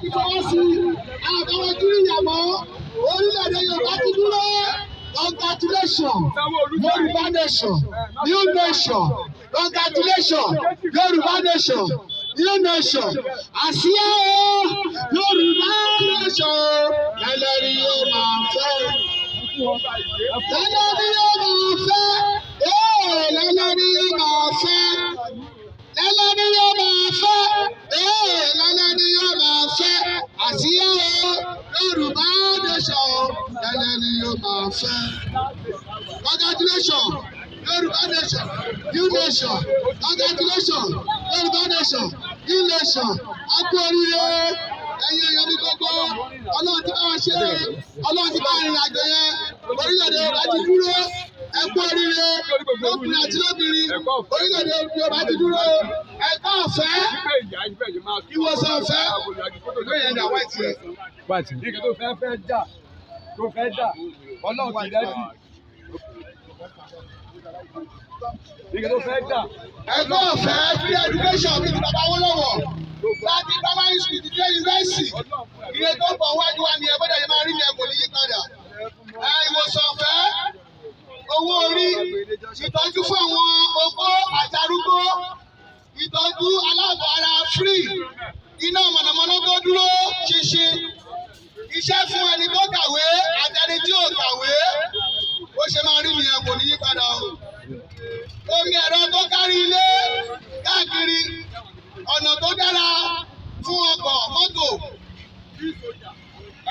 Ti fọwọ́ sí àbáwọn júlíyà mọ́. Orílẹ̀-èdè Yorùbá ti dúró. Congratulations, Yorùbá nation, new nation. Congratulations, Yorùbá nation, new nation. Àsíá o, Yorùbá nation. Lẹ́lẹ́rìí yóò máa fẹ́. Lẹ́lẹ́rìí yóò máa fẹ́. Ee, lẹ́lẹ́rìí yóò máa fẹ́. Lẹ́lẹ́rìí yóò máa fẹ́. Ee, lẹ́lẹ́rìí yóò máa fẹ́. Àsíá o, Yorùbá nation. Lẹ́lẹ́rìí yóò máa fẹ́. Congratulations, Yorùbá nation, new nation. Congratulations, Yorùbá nation, new nation. A kú oríire, ẹ̀yin èèyàn mi gbogbo. Ọlọ́run ti bá wa ṣe, Ọlọ́run ti bá wa rìnrìn àjò yẹn. Orílẹ̀-èdè Yorùbá ti dúró. Ẹ kú oríire, lọ́kùnrin àti lóbìnrin. Orílẹ̀-èdè Yorùbá ti dúró. Ẹ̀kọ́ ọ̀fẹ́, ìwòsàn ọ̀fẹ́. Ìwé yẹn dà, white yẹn. White. Ike tó fẹ́ fẹ́ dà, tó fẹ́ dà, Ọlọ́run ti ready. Ike tó fẹ́ dà. Ẹ̀kọ́ ọ̀fẹ́, free education, bíi ti bàbá Awólọ́wọ̀, láti primary school ti dé university. Iye tó pọ̀ wájú wa nìyẹn, bọ́dà yẹn máa rí nìyẹn, kò ní yí padà. Ẹ ìwòsàn ọ̀fẹ́, owó orí, ìtọ́jú fún àwọn opó àti arúgbó, ìtọ́jú aláàbọ̀ ara free, iná mọ̀nàmọ́ná tó dúró ṣinṣin, iṣẹ́ fún ẹni tó kàwé àti ẹni tí ò kàwé. Bó ṣe máa rí nìyẹn, kò ní yí padà o. Omi ẹ̀rọ tó kárí ilé káàkiri, ọ̀nà tó dára fún ọkọ̀ mọ́tò,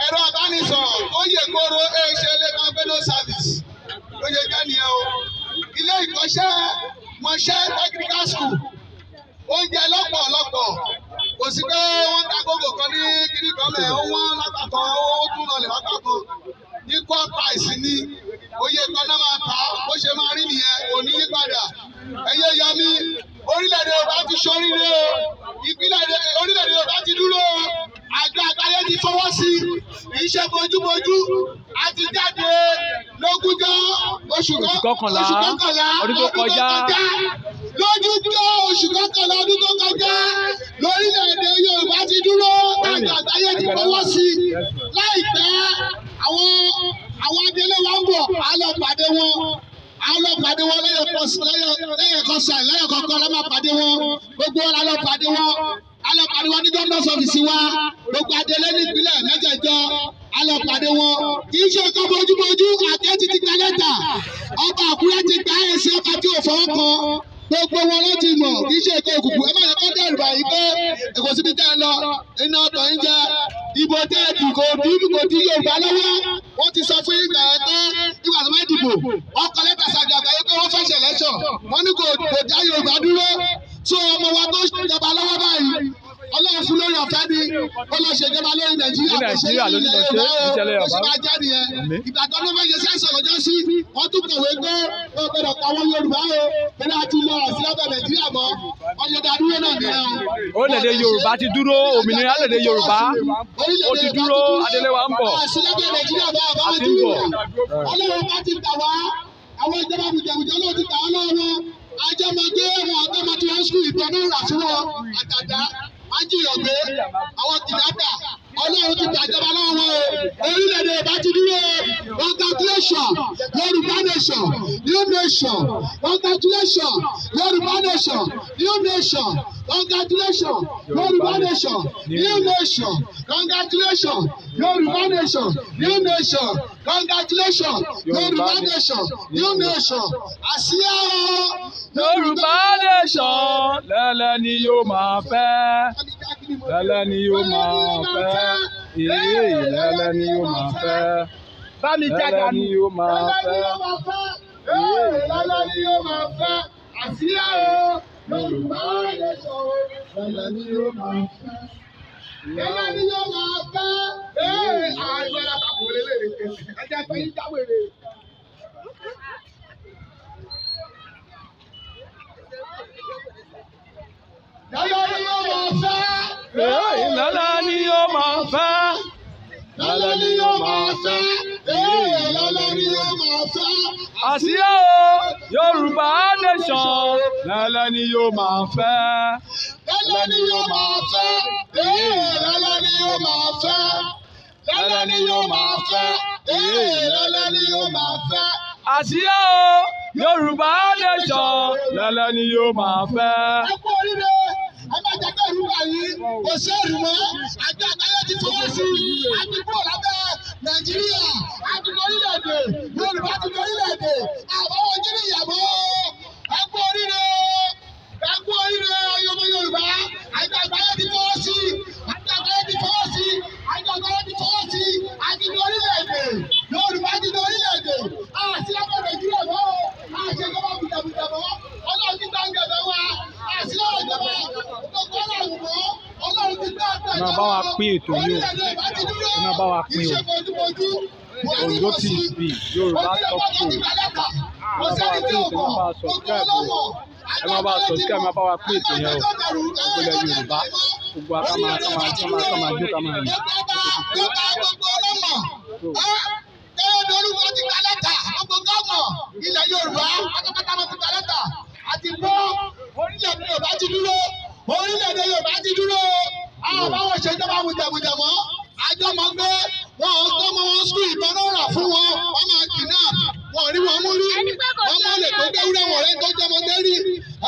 ẹ̀rọ ìbánisọ̀rọ̀ tó yè kóró, ṣe lè máa gbé no service ló ṣe jẹ́ nìyẹn o. Ilé ìkọ́ṣẹ́ mọṣẹ́, technical school, oúnjẹ lọ́pọ̀lọpọ̀, kò sí pé wọ́n ta gógó kan ní kíní kan mẹ́, ó wọ́n lápá kan, ó tún lọlẹ̀ lápá kan. Equal price ni oye kan náà máa tà á. Bó ṣe máa rí nìyẹn, kò ní yí padà. Ẹ̀yẹ yọmí, orílẹ̀-èdè Yorùbá ti ṣoríire o. Ìpínlẹ̀ orílẹ̀-èdè Yorùbá ti dúró o. Àjọ àgbáyé ti fọwọ́ sí i. Kì í ṣe bojúbojú. A ti jáde lógúnjọ́ oṣù Oṣù kọkànlá, oṣù kọkànlá ọdún tó kọjá. Lójújọ́ oṣù kọkànlá ọdún tó kọjá lórílẹ̀-èdè Yorùbá ti dúró. Àjọ àgbáyé ti fọwọ́ sí i. Láìpẹ́, àwọn adélé wa ń bọ̀, á lọ pàdé wọn, á lọ pàdé wọn lẹ́yìn kọsàn, lẹ́yìn kọ̀ọ̀kan lọ́ máa pàdé wọn. Gbogbo wọn la lọ pàdé wọn, á lọ pàdé wọn ní governor's office wa. Gbogbo adélé nípínlẹ̀ mẹ́jẹ̀ẹ̀jọ, á lọ pàdé wọn. Kì í ṣe nǹkan bójúbójú. Àkẹ́tì ti gba lẹ́tà, ọba Àkúrẹ́ ti gba ẹ̀sìn, ọba tí ò fọwọ́ kan, gbogbo wọn ló ti mọ̀. Kì í ṣe ètò òkùnkùn. Ẹ má yẹ kó dẹrù báyìí pé kò síbi tẹ́ ẹ lọ, iná ọ̀dọ̀ yín jẹ. Ìbò tẹ́ ẹ dì kò dí Yorùbá lọ́wọ́. Wọ́n ti sọ fún ìgbà ẹ pé ìgbà tó bá dìbò, wọ́n kọ lẹ́tà sàjọ àgbáyé pé wọ́n fẹ́ ṣe election. Wọ́n ní kò dá Yorùbá dúró. Tó ọmọ wa tó jọba lọ́wọ́ báyìí, Ọlọ́run fún lórí ọ̀fẹ́ ni ó lọ ṣèjọba lórí Nàìjíríà. Ní Kò ṣe Nàìjíríà ló ti ní lọ ilẹ̀ ṣe, Yorùbá o. ìṣẹ̀lẹ̀ Bó ṣe Yorùbá. máa jẹ́ nìyẹn. Àmín. Ìgbà tó ló fẹ́ ṣe sẹ́sọ̀ lọ́jọ́ sí, wọ́n tún kọ̀wé pé wọ́n gbọ́dọ̀ pa wọ́n Yorùbá o, pé láti lọ sí lábẹ́ Nàìjíríà mọ́. Wọ́n ṣe dá dúró náà nìyẹn o. Orílẹ̀-èdè Yorùbá ti dúró, òmìnira orílẹ̀-èdè Yorùbá ó ti dúró, adélé wa ń bọ̀. Sí lábẹ́ Nàìjíríà bá àbáwọn A ti ń bọ̀. Ọlọ́run bá ti gbà wá, àwọn ìjọba bùjẹ̀bùjẹ̀ Ọlọ́run ti gbà wá lọ́wọ́ wọn. Àjọmọ̀gbé wọn, ọ̀tọ́mọ tí wọ́n sùn ìtọ́ náà rà fún wọn, àtàdá wọ́n jìyàn gbé àwọn kìnnàpà. Ọlọ́run ti gbàjọba lọ́wọ́ wọn o. Orílẹ̀-èdè Yorùbá ti dúró o. Congratulations, Yorùbá nation, new nation. Congratulations, Yorùbá nation, new nation. Congratulations, Yorùbá nation, new nation. Congratulations, Yorùbá nation, new nation. Congratulations, Yorùbá nation, new nation. Àsíá o. Yorùbá nation, lẹ́lẹ́ ni yóò máa fẹ́. Lẹ́lẹ́ ni yóò máa fẹ́. Ee, lẹ́lẹ́ ni yóò máa fẹ́. Bá mi já Lẹ́lẹ́ dànù. ni yóò máa Lẹ́lẹ́ ni fẹ́. yóò máa fẹ́. Ee, lẹ́lẹ́ ni yóò máa fẹ́. Àsíá o. Yorùbá nation o. Lẹ́lẹ́ ni yóò máa fẹ́. Lẹ́lẹ́ ni yóò máa fẹ́. Ee, àìgbọ́n lápapọ̀ lélẹ̀. Ẹ jẹ́ pé yín jáwèrè. Lẹ́lẹ́ ni yóò máa fẹ́. Ee, lẹ́lẹ́ ni yóò máa fẹ́. Lẹ́lẹ́ ni yóò máa fẹ́. Ee, lẹ́lẹ́ ni yóò máa fẹ́. Àsíá o, Yorùbá nation, lẹ́lẹ́ ni yóò máa fẹ́. Lẹ́lẹ́ ni yóò máa fẹ́. Ee, lẹ́lẹ́ ni yóò Lẹ́lẹ́ ni yóò máa fẹ́. Ee, lẹ́lẹ́ ni yóò máa fẹ́. Àsíá o, Yorùbá nation, lẹ́lẹ́ ni yóò máa fẹ́. Ẹ kú oríire, ẹ má jẹ́ kẹ́rù bà yín, kò sí ẹ̀rù mọ́. Àjọ àgbáyé ti fọwọ́ sí i, a ti kúrò lábẹ́ Nàìjíríà, a ti di orílẹ̀-èdè, Yorùbá ti di orílẹ̀-èdè, àbáwọ̀ jírí ìyàbọ̀. Ẹ kú oríire, ẹ kú oríire, ọmọ Yorùbá, àjọ àgbáyé ti fọwọ́ sí i, àjọ àgbáyé ti fọwọ́ sí i, àjọ àgbáyé ti fọwọ́ sí i, a ti di orílẹ̀-èdè, Yorùbá ti di orílẹ̀-èdè, àti lábẹ́ Nàìjíríà mọ́ o, àṣẹ ìjọba bùjàbùjà mọ́, Ọlọ́run ti gbàǹgẹ̀ wa, àti lọ́wọ́ ìjọba gbogbo Ọlọ́run mọ́, Ọlọ́run ti gbà Ẹ máa bá wa pín ètò yìí o. Ẹ máa bá wa pín o. Ondo TV, Yorùbá Talk Show. Ẹ máa bá wa pín ètò, ẹ máa bá wa subscribe o. Ẹ máa bá wa subscribe, ẹ máa bá wa pín ètò yẹn o. Gbogbo ilẹ̀ Yorùbá, gbogbo wa ká máa ká máa ká máa ká máa jó ká máa yìn. Gbogbo ọlọ́mọ Kẹ́hìndé ti gba lẹ́tà, gbogbo gómìnà ilẹ̀ Yorùbá pátápátá ló ti gba lẹ́tà. Àti gbọ́ orílẹ̀-èdè Yorùbá ti dúró, orílẹ̀-èdè Yorùbá ti dúró. Àwọn báwọn ṣe ìjọba mùjẹ̀mùjẹ̀ mọ́. Àjọ mọ̀ pé wọn ò tọ́ ọmọ wọn sùn ìbọn náà rà fún wọn, wọ́n máa kidnap, wọn ò rí wọn mú rí. Wọ́n mọ̀ lè tó gbẹ́wúrẹ́ wọn rẹ́ tó jẹ́ ọmọdé rí.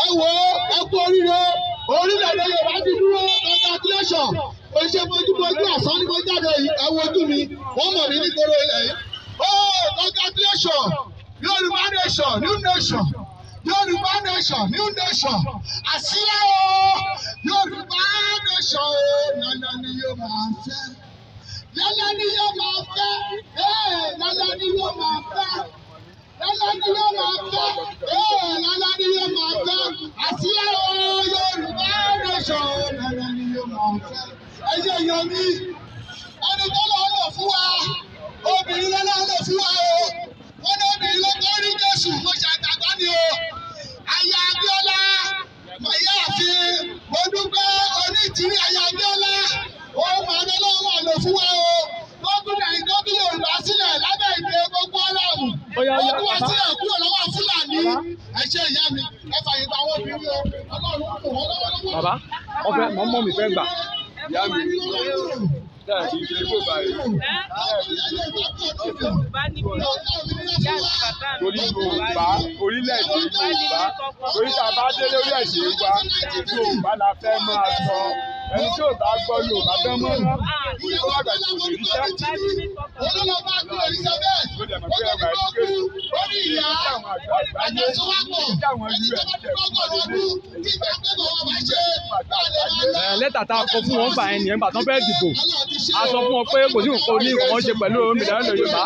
Ẹ wo, ẹ kú oríire, orílẹ̀-èdè Yorùbá ti dúró, congratulations. Kò ṣe bójúbójú àsán ni mo jáde yìí, ẹ wo ojú mi, wọ́n mọ̀ mí nígboro ilẹ̀ yìí. Oh, congratulations! Yorùbá nation, new nation. Yorùbá nation, new nation. Àsíá o, Yorùbá nation o, lọ́lọ́ ni yóò máa fẹ́. Lọ́lọ́ ni yóò máa fẹ́. Ee, lọ́lọ́ ni yóò máa fẹ́. Lọ́lọ́ ni yóò máa fẹ́. Ee, lọ́lọ́ ni yóò máa fẹ́. Àsíá o, Yorùbá nation o, lọ́lọ́ ni yóò máa fẹ́. Ẹ jẹ́ èèyàn mi, ẹni tó lọ́ọ́ lò fún wa, obìnrin lọ́lọ́ lò fún wa o. Wọ́n ní obìnrin ló kọ́ rí Jésù, mo ṣàgbàgbọ́ ni o. Aya Abíọ́lá, Ìyáàfin Modúpẹ́ Onítìrí Aya Abíọ́lá, òun mà ní Ọlọ́run mà lò fún wa o. Lọ́dún Nàìjíríà tó Yorùbá sílẹ̀ lábẹ́ ìdè gbogbo Ọlọ́run. Ó yá, ó Ó yá, tú wa bàbá. sílẹ̀ kúrò lọ́wọ́ Fúlàní. Ẹ ṣé ìyá mi, ẹ fàyè gba àwọn obìnrin o. Ọlọ́run kò wọ́n lọ́wọ́lọ́wọ́. Bàbá, wọ́n fẹ́ mọ́mọ́ mi fẹ́ gbà. Ìyá mi, tẹ́ ẹ̀ kì í ṣe kó báyìí. Torí Yorùbá, orílẹ̀-èdè Yorùbá, torí tá a bá délé orílẹ̀-èdè wa, Yorùbá la fẹ́ máa sọ. Ẹni tí ò bá gbọ́ Yorùbá tán mọ́ ná, ó má gbàgbé kò lè ríṣẹ́. Ó dẹ̀ mọ̀ pé ẹwà ìdíkèsì, èyí tí àwọn àgbà àgbáyé, èyí tí àwọn UN tẹ̀ fún wa lélẹ̀, èyí tí Ẹ lẹ́tà tá a kọ fún wọn gbà yẹn nìyẹn gbà tán fẹ́ dìbò. A sọ fún wọn pé kò sí nǹkan ní nǹkan ṣe pẹ̀lú òmìnira ilẹ̀ Yorùbá.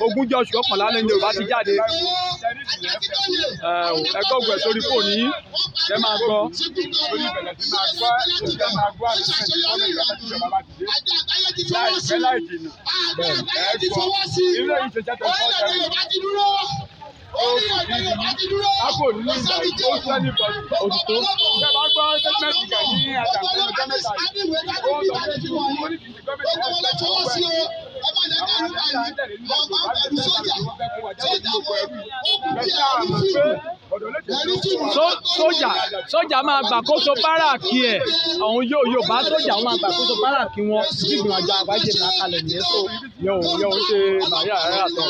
Ogúnjọ́ oṣù kọkànlá ní Yorùbá ti jáde. Ẹ ò, ẹ gbọ́ ẹ̀ sórí fóònù yín, ẹ máa gbọ́. Torí ìbẹ̀rẹ̀ sí máa gbọ́, ìjọba máa gbọ́ àti ìfẹ́ ìjọba ìjọba tí ìjọba bá ti dé. Láìpẹ́ láì jìnnà. Àgbáyé ti fọwọ́ sí i. Ilé yìí ṣe jẹ́ tẹ̀sán Orílẹ̀-èdè Yorùbá ti dúró. Orílẹ̀-èdè Yorùbá ti dúró. Ápò nínú ìgbà yìí, ó sẹ́ni bọ̀dù. Òtítọ́. Ṣé bá gbọ́ sẹ́tímẹ́ǹtì kan ní àtàkùn ọjọ́ mẹ́ta yìí? Ó sọ pé ó ní kì í ṣe Gbogbo wọn ló fọwọ́ sí o. Ẹ má jẹ́ kẹ́rù bà yín. Àwọn kan pẹ̀lú sójà. Sójà wọn ó kú bí ẹ̀rí fíìmù. Ẹ̀rí fíìmù. Sójà sójà máa gbàkóso báràkì ẹ̀, àwọn yóò Yorùbá sójà wọn máa gbàkóso báràkì wọn bí ìgbìmọ̀ àjọ àgbáyé là kalẹ̀ nìyẹn, so yẹn ò ń ṣe bàríà rárá tọ̀.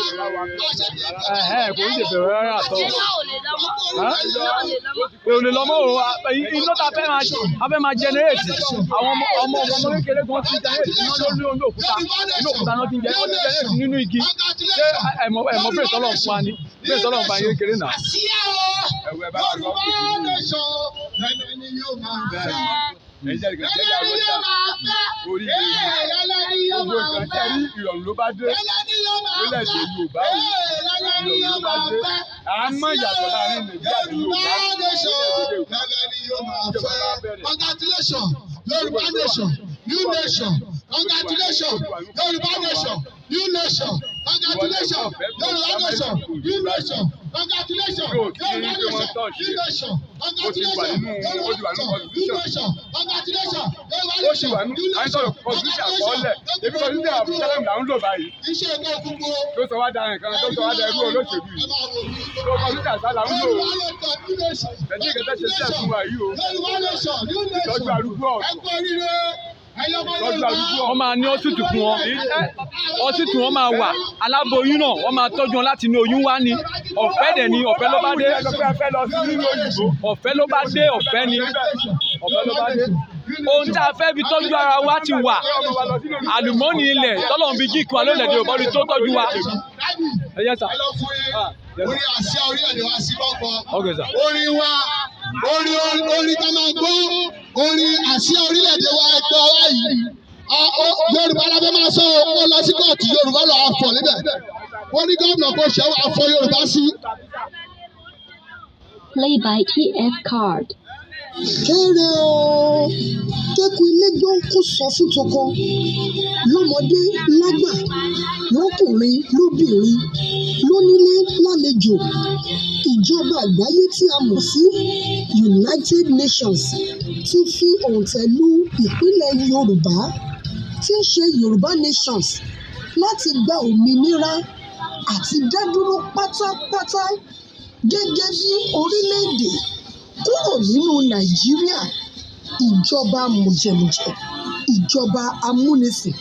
Ẹ̀hẹ́n, kò ń ṣe bẹ̀rẹ̀ rárá tọ̀. Ò lè lọ mọ́ o, iná tá a fẹ́ máa generate, àwọn ọmọ ọmọ ọmọ kékeré kan ti generate iná lórí omi òkúta, inú òkúta náà ti ń jẹ, ó ti generate nínú igi. Ṣé ẹ̀mọ́ ẹ̀mọ́ bẹ́ẹ̀ tọ́lọ̀ fún wa ni bẹ́ẹ̀ tọ́lọ̀ fún wa ní kékeré náà? Àsíá o. Yorùbá nation. Lẹ́nu ni yóò máa fẹ́. Ẹ̀yin jẹ́ ìgbà Lẹ́lẹ́ ni yóò máa fẹ́. Orí Ee, lẹ́lẹ́ ni yóò gbogbo máa nǹkan tẹ́ fẹ́. rí ìrọ̀rùn ló bá dé. Lẹ́lẹ́ ni yóò máa fẹ́. Orílẹ̀-èdè Yorùbá o. Ee, lẹ́lẹ́ ni Ìrọ̀rùn yóò ló bá máa dé. fẹ́. À ń mọ̀ ìyàtọ̀ láàrin Nàìjíríà àti Yorùbá Yorùbá. nation. Orílẹ̀-èdè Yorùbá. Lẹ́lẹ́ ni yóò máa fẹ́. Congratulations, Yorùbá nation, new nation. Congratulations, Yorùbá nation, new nation. Congratulations, Yorùbá nation, new nation. Congratulations, Yorùbá nation, new nation. Congratulations, Yorùbá nation, new nation. Congratulations, Yorùbá Ó sì nation, wà ní new à ń sọ̀rọ̀ nation. constitution àkọọ́lẹ̀. Èmi constitution àbúṣálẹ̀ là ń lò báyìí. Iṣẹ́ ẹgbẹ́ òkùnkùn. Tó sọ wá da nǹkan tó sọ wá da ẹrú olóṣèlú yìí. Tó constitution àṣà là ń lò ó. Nàìjíríà kẹta ṣe sílẹ̀ fún wa yìí o. Yorùbá nation, new nation. Ìtọ́jú arúgbó Ẹ ọ̀tọ̀. kú oríire. Tọ́jú arúgbó. Wọ́n máa ní hospital fún wọn, hospital wọn máa wà. Aláboyún náà, wọ́n máa tọ́jú wọn láti inú oyún wá ní. Ọ̀fẹ́ dẹ̀ ni, ọ̀fẹ́ ló bá dé. Ẹ sọ pé ẹ fẹ́ lọ sí nínú òyìnbó. Ọ̀fẹ́ ló bá dé, ọ̀fẹ́ ni, ọ̀fẹ́ ló bá dé. Ohun tá a fẹ́ fi tọ́jú ara wa ti wà. Àlùmọ́ọ́nì ilẹ̀ tọ́lọ́run fi jí ìkọ́ alólẹ̀dẹ̀ Yorùbá orí tó tọ́jú wa. Ẹ yẹ sà. Ẹ lọ fún yín orin àsíá orílẹ̀-èdè wa sí kọ́kọ́. Okay, sir. Orin wa, orin tá máa gbọ́, orin àsíá orílẹ̀-èdè wa, ẹgbẹ́ wa yìí. Yorùbá la fẹ́ máa sọ o. Ó lọ sí kóòtù, Yorùbá lọ àfọ̀ níbẹ̀. Wọ́n ní gómìnà kò ṣẹ́wọ́ àfọ̀ Yorùbá sí. Play by TF card. Kéré o, kéku ilé gbọ́ kó sọ fún toko, lọ́mọdé lágbà, lọ́kùnrin lóbìnrin, lónílé lálejò, ìjọba àgbáyé tí a mọ̀ sí United Nations ti fi òǹtẹ̀ lu ìpínlẹ̀ Yorùbá tí í ṣe Yorùbá Nations láti gba òmìnira àti dádúró pátápátá gẹ́gẹ́ bí orílẹ̀-èdè kúrò nínú Nàìjíríà, ìjọba mùjẹ̀mùjẹ̀, ìjọba amúnisìn.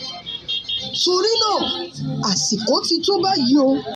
Torí náà, àsìkò ti tó báyìí o.